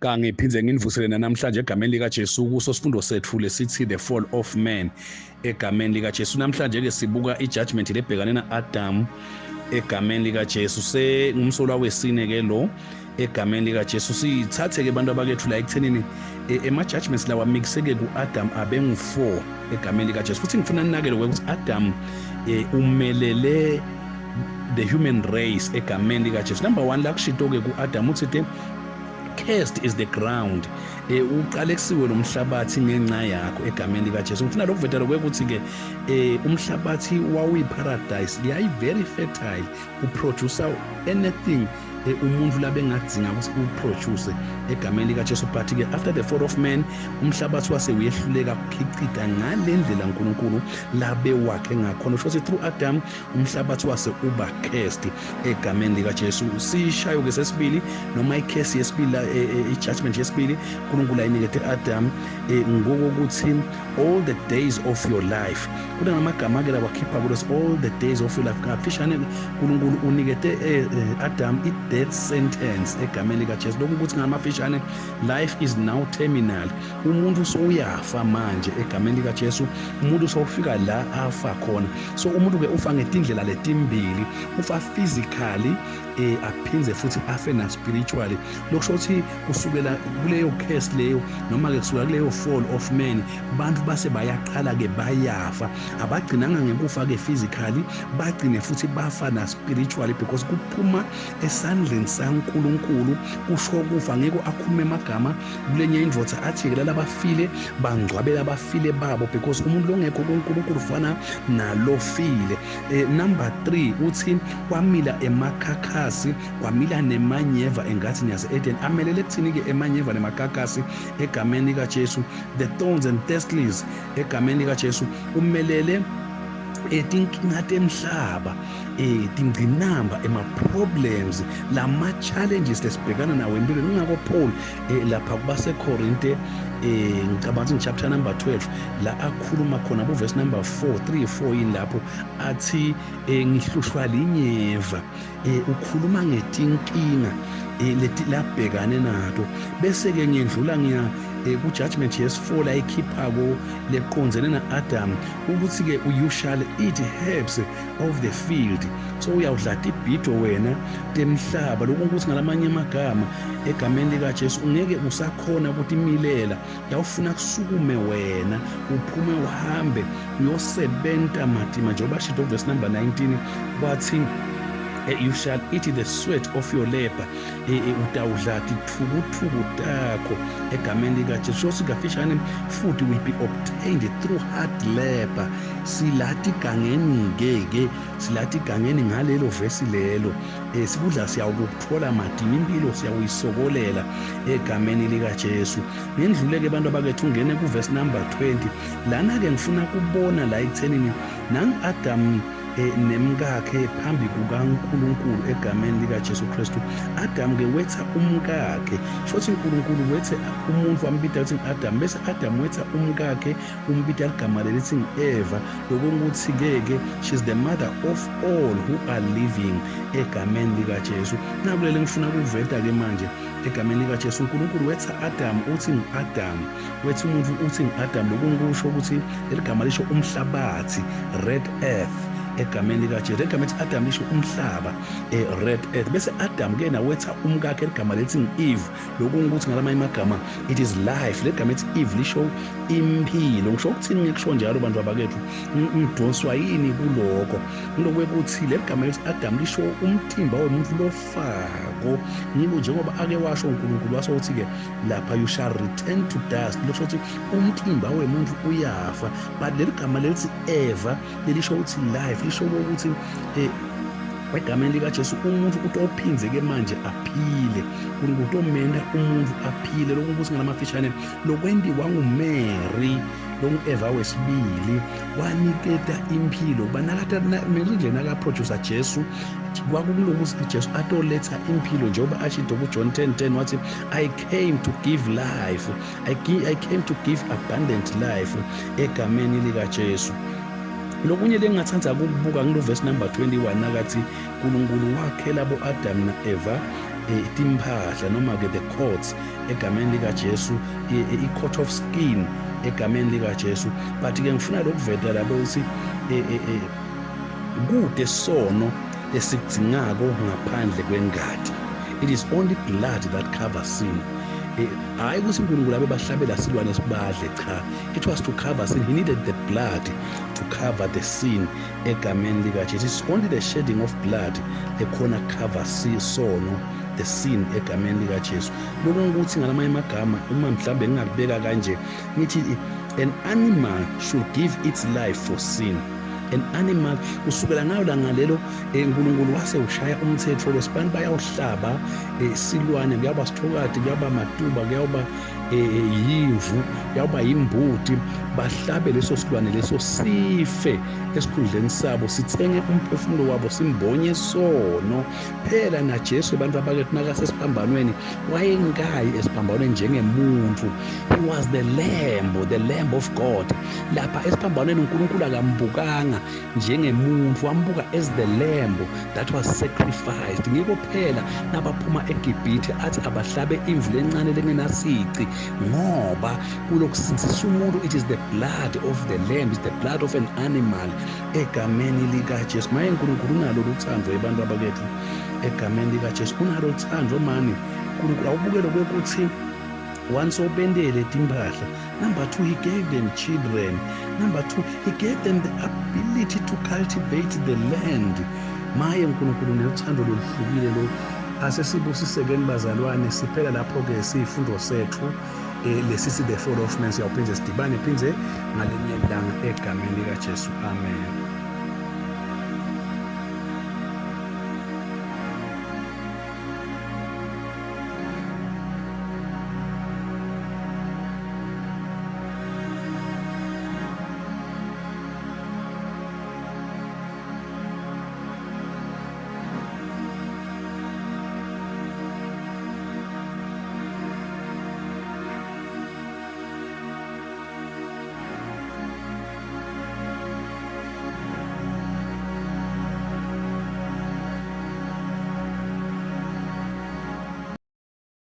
Kangiphinde nginivusele namhlanje egameni likaJesu kuso sifundo sethu lesithi the fall of man egameni likaJesu. Namhlanje ke sibuka i-judgment lebhekane na-Adam egameni likaJesu. Sengumsolwa wesine ke lo egameni likaJesu. Sithathe ke abantu abakethu la ekuthenini ema-judgments lawa amikiseke ku-Adam abengu-4 egameni likaJesu. Futhi ngifuna ninakele ukuthi Adam umelele the human race egameni likaJesu. Number 1 la kushito-ke ku-Adam uthi te cursed is the ground, uqalekisiwe lo mhlabathi ngenxa yakho egameni likaJesu. Ngifuna lokuveta lokho ukuthi ke umhlabathi wawuyi-paradise, yayi very fertile, uproduce anything umuntu labe engadzinga ukuthi uproduce egameni likaJesu. But ke after the fall of man, umhlabathi wase uyehluleka ukukhicita ngale ndlela uNkulunkulu labe wakhe ngakhona. Usho ukuthi through Adam umhlabathi wase uba cursed egameni likaJesu. Sishayo ke sesibili noma icase yesibili, i-judgment yesibili uNkulunkulu ayinikete Adam ngokuthi all the days of your life. Kunamagama ke lawakhipha kulos all the days of your life. Kafishane uNkulunkulu unikete Adam i-death sentence egameni likaJesu. Lokhu ukuthi ngamafishane life is now terminal. Umuntu sowuyafa manje egameni likaJesu. Umuntu sowufika la afa khona. So umuntu ke ufa ngetindlela letimbili, ufa physically aphindze futhi afe na spiritually. Lokusho ukuthi kusukela kuleyo curse leyo noma ke kusuka kuleyo fall of man, bantu base bayaqala ke bayafa. Abagcinanga ngekufa ke physically, bagcine futhi bafa na spiritually, because kuphuma esandleni saNkulunkulu kusho kufa. Ngeke akhulume amagama kulenye indvodza athi ke lalabafile bangcwabela abafile babo, because umuntu longekho kuNkulunkulu ufana nalofile. Number 3 uthi kwamila emakhakhasi, kwamila nemanyeva engathini yase-Eden. Amelele kuthini ke emanyeva nemakhakhasi egameni likaJesu? The thorns and thistles egameni likaJesu. Umelele tinkinga temhlaba, tingqinamba, ema-problems, lama-challenges lesibhekana nawo empilweni. Kungako Paul lapha kubaseKorinte, ngicabanga ukuthi chapter number 12 la akhuluma khona ku verse number 4 3 4 yini lapho athi ngihlushwa linyeva. Ukhuluma ngetinkinga leti labhekane nato. Bese ke ngiyendlula ngiya ku judgment yes4 la ikhiphako leqondzene na Adam ukuthi ke you shall eat herbs of the field. So uyawudla tibhido wena temhlaba. Lokhu ukuthi ngalamanye amagama egameni likaJesu ungeke usakhona ukuthi imilela, yawufuna kusukume wena uphume uhambe uyosebenta matima, njengoba shito verse number 19 wathi you shall eat the sweat of your labor, utawudla tithukuthuku takho egameni likaJesu. So sikafishane, food will be obtained through hard labor. Silati gangeni ke silati gangeni ngalelo verse lelo, sikudla siyawukuthola matima, impilo siyawuyisokolela egameni likaJesu. Ngendlule ke abantu abakethu ungene ku verse number 20 lana ke ngifuna kubona la ekuthenini nang Adam nemkakhe phambi kukaNkulunkulu egameni likaJesu Kristu. Adam ke wetha umkakhe, shothi uNkulunkulu wethe umuntu wambita ukuthi Adam, bese Adam wetha umkakhe umbita ligama lelithi Eva. Lokungukuthi ke she's the mother of all who are living egameni likaJesu. Nakulele ngifuna ukuveta ke manje egameni likaJesu, uNkulunkulu wetha Adam uthi ngi-Adam, wethu umuntu uthi ngi-Adam. Lokungisho ukuthi leligama lisho umhlabathi, red earth egameni likaJesu. Legama ethi Adam lisho umhlaba, red earth. Bese Adam ke na wetha umkakhe ligama lethi ngi-Eve. Lokungukuthi ngalamanye amagama it is life. Legama ethi Eve lisho impilo. Ngisho ukuthini ngikusho njalo bantu abakethu? Ngidonswa yini kuloko? Ngilokwekuthi leligama elithi Adam lisho umtimba womuntu lofako. Ngiko njengoba ake washo uNkulunkulu washo ukuthi ke lapha you shall return to dust, lokusho ukuthi umtimba wemuntu uyafa. But leli gama lelithi Eva lelisho ukuthi life, lisho ukuthi egameni likaJesu umuntu utophinze ke manje aphile. uNkulunkulu utomenda umuntu aphile. Lokhu ukuthi ngalamafishane lokwentiwa nguMary longu-Eva wesibili waniketa impilo. Banakata Mary nje nakaproducer Jesu, kwakukulokuthi Jesu atoletha impilo, njengoba ashito kuJohn 10:10 wathi I came to give life, I came to give abundant life egameni likaJesu. Lokunye lengingathanda ukukubuka ngilo verse number 21 nakathi uNkulunkulu wakhela bo Adam na Eva Timphahla noma ke the coats egameni lika Jesu, i-coat of skin egameni lika Jesu. But ke ngifuna lokuveta lapho ukuthi kude sono esikudingako ngaphandle kwengadi. It is only blood that covers sin. Hayi ukuthi uNkulunkulu abe bahlabela silwane sibadle, cha, it was to cover sin. He needed the blood to cover the sin egameni likaJesu. It's only the shedding of blood ekhona cover sono, the sin egameni likaJesu. Lokho ukuthi ngalamanye amagama, uma mhlambe ngingakubeka kanje, ngithi an animal should give its life for sin. An animal, kusukela ngayo langa lelo, uNkulunkulu wase ushaya umthetho lwesibani, bayawuhlaba silwane, kuyaba sithokati, kuyaba matuba, kuyaba yimvu, kuyaba yimbuti, bahlabe leso silwane leso sife esikhundleni sabo, sithenge umphefumulo wabo, simbonye sono. Phela naJesu, abantu abakethi, nakasesiphambanweni wayengayi esiphambanweni njengemuntu. He was the lamb, the lamb of God. Lapha esiphambanweni uNkulunkulu akambukanga njengemuntu, wambuka as the lamb that was sacrificed. Ngiko phela nabaphuma eGibhithe athi abahlabe imvu lencane lengenasici, ngoba kulokusindzisa umuntu it is the blood of the lamb, it's the blood of an animal egameni likaJesu. Maye, uNkulunkulu unalo luthando ebantfu abakethu egameni likaJesu. Unalo uthando mani uNkulunkulu. Awubukele kwekuthi once obendele timpahla, number two, he gave them children. Number two, he gave them the ability to cultivate the land. Maye, uNkulunkulu neluthando loluhlukile lo. Asesibusisekeni bazalwane. Siphela lapho-ke siyifundo sethu lesisi the fall of man. Siyawuphindze sidibane phindze ngalinye ilanga egameni likaJesu. Amen.